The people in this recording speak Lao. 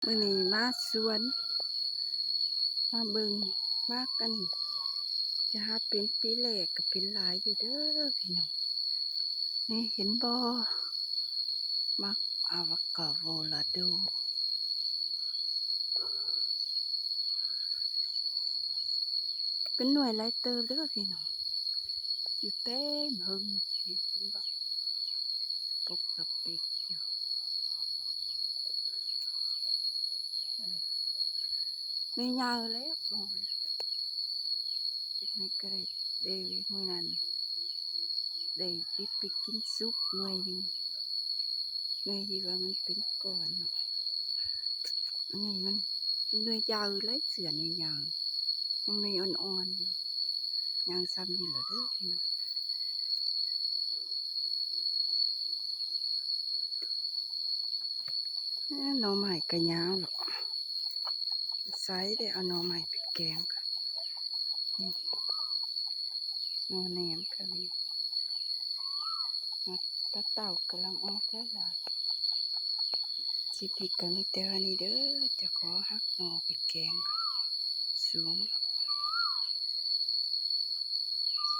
ມື້ນີ້ມາສວນ ມາເບິ່ງໝາກອັນນີ້ ຈະຫາເປັນປີແລກກໍເປັນຫຼາຍຢູ່ເດີພີ່ນ້ອງ. ນີ້ເຫັນບໍ່ ໝາກອາວາກາໂວລາໂດ ເປັນໜ່ວຍຫຼາຍເຕີບເດີພີ່ນ້ອງ ຢູ່ເຕັມເຫິງ ເຫັນບໍ່ ປົກກະປິກຢູ່. ໜ່ວຍໃຫຍ່ແລ້ວ ໜ່ວຍ ຈັກໜ່ວຍກໍໄດ້ ໄດ້ມື້ນັ້ນ ໄດ້ຕິດໄປກິນສຸກໜ່ວຍໜຶ່ງ ໜ່ວຍທີ່ວ່າມັນເປັນກ່ອນເນາະ. ອັນນີ້ມັນໜ່ວຍໃຫຍ່ຫຼາຍ ເສືອໜ່ວຍໃຫຍ່ ຍັງໜ່ວຍອ່ອນໆຢູ່ ຍ່າງຊ່ຳນີ້ລະເດີພີ່ນ້ອງ. ເອີ ໜໍ່ໄມ້ກໍຍາວແລ້ວ ໃສ່ໄດ້ເອົາໜໍ່ໄມ້ໄປແກງກັນ. ນີ້ ໜໍ່ແໜມກໍມີ ໝາກຕາເຕົ້າກຳລັງອອກຫຼາຍໆ. ຄລິບນີ້ກໍມີແຕ່ວ່ານີ້ເດີ ຈະຂໍຮັກ